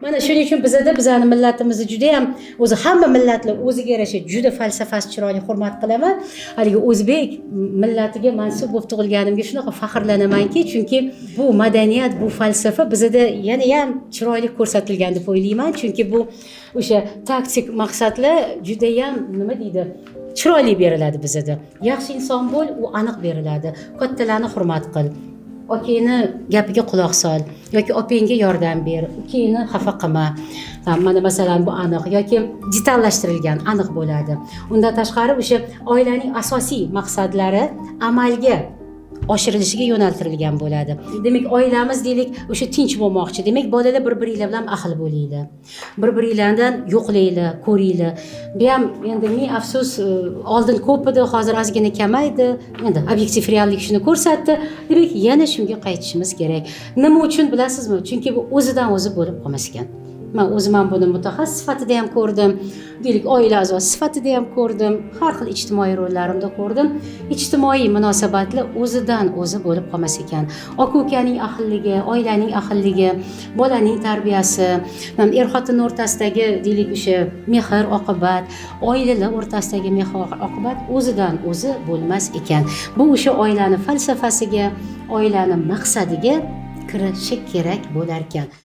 Mana shuning uchun bizada, bizani millatimizni judayam, o'zi hamma millatlar o'ziga yarasha juda falsafasi chiroyli, hurmat qilaman. Haligi o'zbek millatiga mansub bo'lib tug'ilganimga shunaqa faxrlanamanki, chunki bu madaniyat, bu falsafa bizada yanayam chiroyli ko'rsatilgan deb o'ylayman. Chunki bu o'sha taktik maqsadlar judayam, nima deydi, chiroyli beriladi bizada. Yaxshi inson bo'l, u aniq beriladi. Kattalarni hurmat qil, akangni gapiga quloq sol yoki opangga yordam ber, ukangni xafa qilma. Mana masalan, bu aniq yoki detallashtirilgan, aniq bo'ladi. Undan tashqari, o'sha oilaning asosiy maqsadlari amalga oshirilishiga yo'naltirilgan bo'ladi. Demak, oilamiz, deylik, o'sha tinch bo'lmoqchi. Demak, bolalar, bir biringlar bilan ahil bo'linglar, bir biringlardan yo'qlanglar, ko'ringlar. Bu ham endi, ming afsus, oldin ko'p edi, hozir ozgina kamaydi. Endi obyektiv reallik shuni ko'rsatdi. Demak, yana shunga qaytishimiz kerak. Nima uchun, bilasizmi? Chunki bu o'zidan o'zi bo'lib qolmas ekan. Man o'zim ham buni mutaxassis sifatida ham ko'rdim, deylik, oila a'zosi sifatida ham ko'rdim, har xil ijtimoiy rollarimda ko'rdim. Ijtimoiy munosabatlar o'zidan o'zi bo'lib qolmas ekan. Aka ukaning ahilligi, oilaning ahilligi, bolaning tarbiyasi, er xotin o'rtasidagi, deylik, o'sha mehr oqibat, oilalar o'rtasidagi mehr oqibat o'zidan o'zi bo'lmas ekan. Bu o'sha oilani falsafasiga, oilani maqsadiga kirishi kerak bo'lar ekan.